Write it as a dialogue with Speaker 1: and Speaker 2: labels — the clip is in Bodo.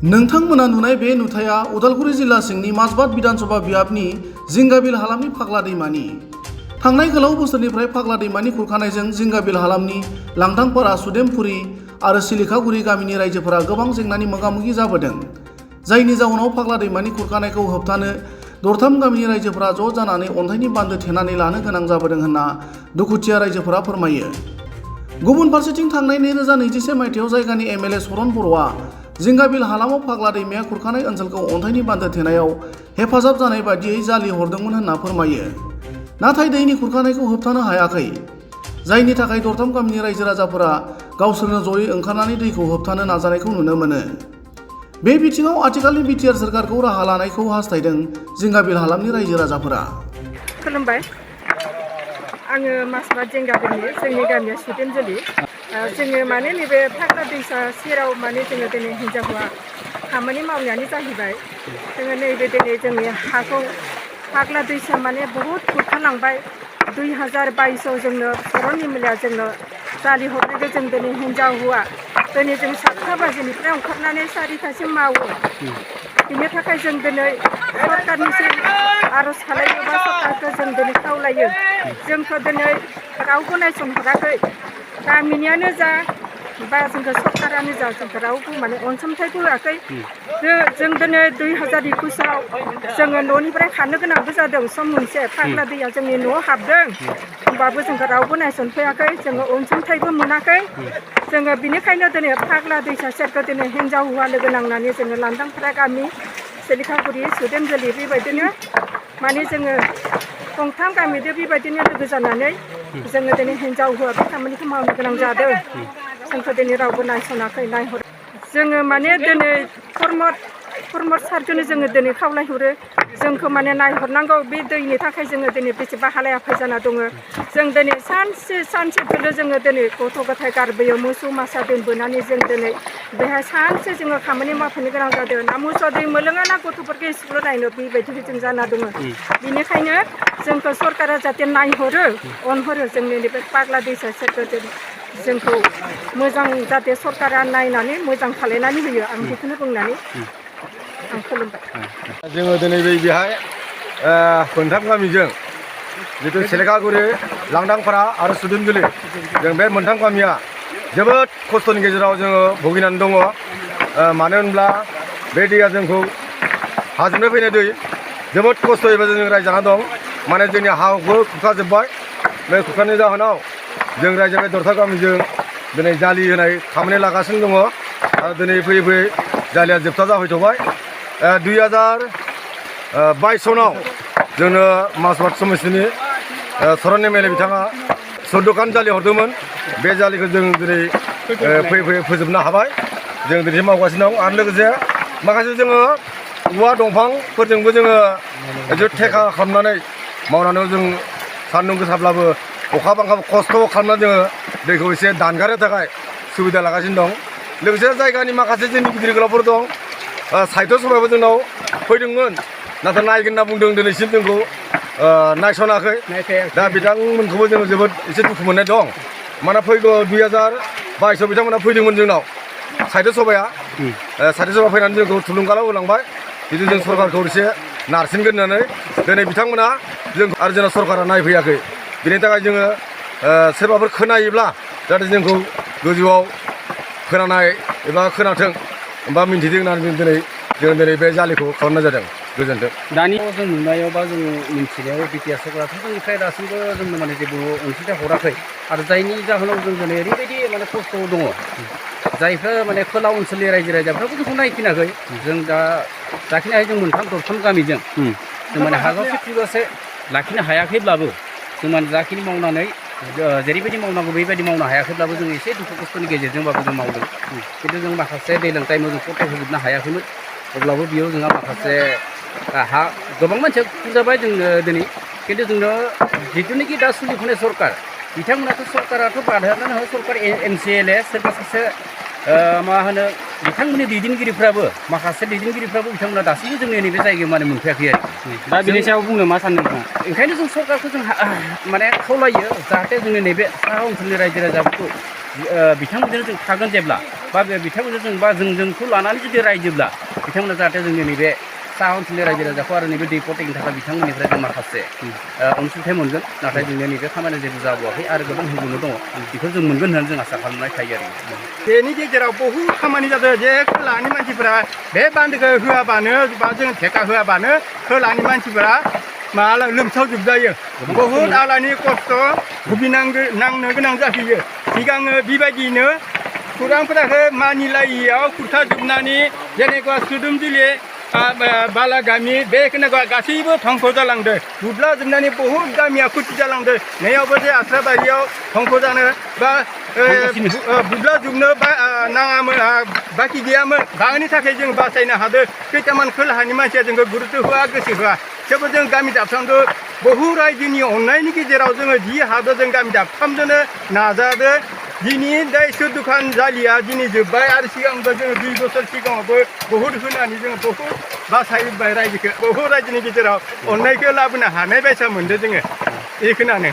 Speaker 1: नोंथांमोना नुनाय बे नुथाया उदालगुरि जिल्ला सिंनि माजबाद विधानसभा बियाबनि जिंगाबिल हालामनि फाग्ला दैमानि थांनाय गोलाव बोसोरनिफ्राय फाग्ला दैमानि खुरखानायजों जिंगाबिल हालामनि लांदांपारा सुदेमपुरी आरो सिलिखागुरि गामिनि रायजोफोरा गोबां जेंनानि मोगा-मोगि जाबोदों। जायनि जाउनाव फाग्ला दैमानि खुरखानायखौ होबथानो दरथाम गामिनि रायजोफोरा ज' जानानै अन्थाइनि बान्दो थेनानै लानो गोनां जाबोदों होनना दुखुथिया रायजोफोरा फोरमायो। गुबुन फारसेथिं थांनाय 2021 मायथाइयाव जायगानि एमएलए सरन बर'आ जिंगाबिल हालामाव फाग्ला दैमाया खुरखानाय ओनसोलखौ अन्थाइनि बान्दो थेनायाव हेफाजाब जानाय बादियै जालि हरदोंमोन होनना फोरमायो। नाथाय दैनि खुरखानायखौ होबथानो हायाखै। जायनि थाखाय दरथाम गामिनि रायजो राजाफोरा गावसोरनो जयै ओंखारनानै दैखौ होबथानो नाजानायखौ नुनो मोनो। बे बिथिङाव आथिखालनि बिटिआर सोरखारखौ राहा लानायखौ हास्थायदों जिंगाबिल हालामनि रायजो राजाफोरा।
Speaker 2: खुलुमबाय, आङो माजबाद जिंगाबिलनि जोंनि गामिया सुदेमजुलि। जोङो माने नैबे फाग्ला दैसा सेराव माने जोङो दिनै हिन्जाव हौवा खामानि मावनायानो जाहैबाय। जोङो नैबे दिनै जोंनि हाखौ फाग्ला दैसा माने बहुद खुरखालांबाय। 2022आव जोंनो सरन एमएलएआ जोंनो जालि हरनायखौ जों दिनै हिन्जाव हौवा दिनै जों 7 बाजिनिफ्राय ओंखारनानै 4टासिम मावो। बिनि थाखाय जों दिनै सरकारनिसिम आर'ज खालामो बा सरकारखौ जों दिनै खावलायो। जोंखौ दिनै रावबो नायसनहराखै, गामिनियानो जा बा जोंखौ सरकारानो जा जोंखौ रावबो माने अनसुंथाइबो होआखै। जों दिनै 2021आव जोङो न'निफ्राय खारनो गोनांबो जादों। सम मोनसे फाग्ला दैया जोंनि न'आव हाबदों, होमबाबो जोंखौ रावबो नायसनफैयाखै, जोङो अनसुंथाइबो मोनाखै। जोङो बिनिखायनो दिनै फाग्ला दैसा सेरखौ दिनै हिन्जाव हौवा लोगो नांनानै जोङो लांदांपारा गामि सिलिखागुरि सुदेमजुलि बेबायदिनो माने जोङो गंथाम गामिजों बेबायदिनो लोगो जानानै जोङो दिनै हिन्जाव हौवा बे खामानिखौ मावनो गोनां जादों। जोंखौ दिनै रावबो नायसनाखै, नायहर। जोङो माने दिनै प्रमद सारखौनो जोङो दिनै खावलायहरो, जोंखौ माने नायहरनांगौ। बे दैनि थाखाय जोङो दिनै बेसेबा हालाय हाफाय जाना दङ। जों दिनै सानसेखौनो जोङो दिनै गथ' गथाय गारबोयो, मोसौ मासा दोनबोनानै जों दिनै बेहाय सानसे जोङो खामानि मावफैनो गोनां जादों। ना मोसौ दै मोनलोङा ना गथ'फोरखौ स्कुलाव नायनो बेबायदिनो जों जाना दङ। बेनिखायनो जोंखौ सरकारा जाहाथे नायहरो, अनहरो जोंनि नैबे फाग्ला दैसा सेरखौ जोंखौ मोजां जाहाथे सरकारा नायनानै मोजां खालायनानै होयो। आं बेखौनो बुंनानै आं खुलुमबाय।
Speaker 3: जोङो दिनै बेहाय मोनथाम गामिजों जितु सिलिखागुरि, लांदांपारा आरो सुदेमजुलि, जों बे मोनथाम गामिया जोबोद खस्थ'नि गेजेराव जोङो भुगिनानै दङ। मानो होनब्ला बे दैया जोंखौ हाजोनिफ्राय फैनाय दै, जोबोद खस्थ'यैबो जों रायजाना दं। माने जोंनि हाबो खुरखाजोब्बाय। बे खुरखानायनि जाहोनाव जों रायजो बे दरथाम गामिजों दिनै जालि होनाय खामानि लागासिनो दङ। आरो दिनै फैयै फैयै जालिया जोबथा जाफैथ'बाय। 2022 सनाव जोंनो माजबाद समितिनि सरन एमएलए बिथाङा 14 खान जालि हरदोंमोन। बे जालिखौ जों दिनै फैयै फैयै फोजोबनो हाबाय। जों दिनै मावगासिनो दं। आरो लोगोसे माखासे जोङो औवा दंफांफोरजोंबो जोङो थेखा खालामनानै मावनानै जों सान्दुं गोसाब्लाबो अखा बांखा खस्थ' खालामनानै जोङो दैखौ एसे दानगारनो थाखाय सुबिदा लागासिनो दं। लोगोसे जायगानि माखासे जोंनि गिदिर गोलावफोर दं। साहित्य सभायाबो जोंनाव फैदोंमोन, नाथाय नायगोन होनना बुंदों। दिनैसिम जोंखौ नायसनाखै। दा बिथांमोनखौबो जोङो जोबोद एसे दुखु मोननाय दं। मानोना फैगौ 2022आव बिथांमोना फैदोंमोन जोंनाव साहित्य सभाया। साहित्य सभा फैनानै जोंखौ थुलुंगाल' होलांबाय, जितु जों सरकारखौ एसे नारसिनगोन होननानै। दिनै बिथांमोना जों आरो जोंना सरकारा नायफैयाखै। बिनि थाखाय जोङो सोरबाफोर खोनायोब्ला जाहाथे जोंखौ गोजौआव खोनानाय एबा खोनाथों बा मिन्थिदों होननानै जों दिनै बे जालिखौ खालामनाय जादों। गोजोन्थों।
Speaker 4: दानि जों नुनायाव बा जों मिन्थिनायाव बिटिआर सरकाराथ' जोंनिफ्राय दासिमबो जोंनो माने जेबो अनसुंथाइ हराखै। आरो जायनि जाहोनाव जों दिनै ओरैबायदि माने खस्थ'आव दङ। जायफोर माने खोला ओनसोलनि रायजो राजाफ्राबो जोंखौ नायफिनाखै। जों दा जाखिनि हायो जों दरथाम गामिजों जों माने हाजासे थोजासे लाखिनो हायाखैब्लाबो जों माने जाखिनि मावनानै जेरैबायदि मावनांगौ बेबायदि मावनो हायाखैब्लाबो जों एसे दुखु खस्थ'नि गेजेरजोंबाबो जों मावदों। खिन्थु जों माखासे दैज्लां टाइमाव जों फट'होजोबनो हायाखैमोन। अब्लाबो बेयाव जोंहा माखासे गोबां मानसिया खुंजाबाय जोंनो दिनै। खिन्थु जोंनो जिथुनाखि दा सोलिफुनाय सरकार, बिथांमोनाथ' सरकाराथ' बादायानो हो। सरकार एमसिएलए सोरबा सासे मा होनो बिथांमोननि दैदेनगिरिफ्राबो माखासे दैदेनगिरिफ्राबो बिथांमोना दासिमबो जोंनि नैबे जायगायाव माने मोनफैयाखै आरो।
Speaker 5: दा बिनि सायाव बुंनो मा सान्दों नोंथाङा?
Speaker 4: ओंखायनो जों सरकारखौ जों माने खावलायो, जाहाथे जोंनि नैबे साहा ओनसोलनि रायजो राजाफोरखौ बिथांमोनजों जों थागोन जेब्ला बा बे बिथांमोनजों जों बा जोंखौ लानानै जुदि रायजोब्ला बिथांमोना जाहाथे जोंनि नैबे साहा ओनसोलनि रायजो राजाखौ आरो नैबे दै प्रटेक्टनि थाखाय बिथांमोननिफ्राय जों माखासे अनसुंथाइ मोनगोन नाथाय जोंनि नैबे खामानिया जेबो जाबोआखै आरो गोबां होबोनो दङ बेखौ जों मोनगोन होननानै जों आसा खालामनाय थायो आरो
Speaker 6: बेनि गेजेराव बहुद खामानि जादों जे खोलानि मानसिफोरा बे बान्दोखौ होआबानो बा जों थेखा होआबानो खोलानि मानसिफोरा माला लोमसावजोबजायो बहुद आलानि खस्थ' भुगिनांनो गोनां जाहैयो सिगाङो बेबायदिनो खौरांफोरखौ मानिलायियाव खुरखाजोबनानै जेनेबा सुदुमदिलि बालागामि बे गासैबो धंस जालांदों बुब्ला जोबनानै बहुद गामिया खुथि जालांदों नैयावबो जे आस्राबारियाव धंस जानो बा बुब्ला जोबनो नाङामोन बाखि गैयामोन बानि थाखाय जों बासायनो हादों खैथामान खोलाहानि मानसिया जोंखौ गुरुत्व होआ गोसो होआ थेवबो जों गामि दाबथामजों बहु रायजोनि अननायनि गेजेराव जोङो जि हादों जों गामि दाबथामजोंनो नाजादों दिनै दा दुखान जालिया दिनै जोब्बाय आरो सिगांबो जोङो 2 बोसोर सिगाङावबो बहुद होनानै जोङो बहुद बासायबाय रायजोखौ बहुद रायजोनि गेजेराव अननायखौ लाबोनो हानाय बायसा मोनदों जोङो बेखौनो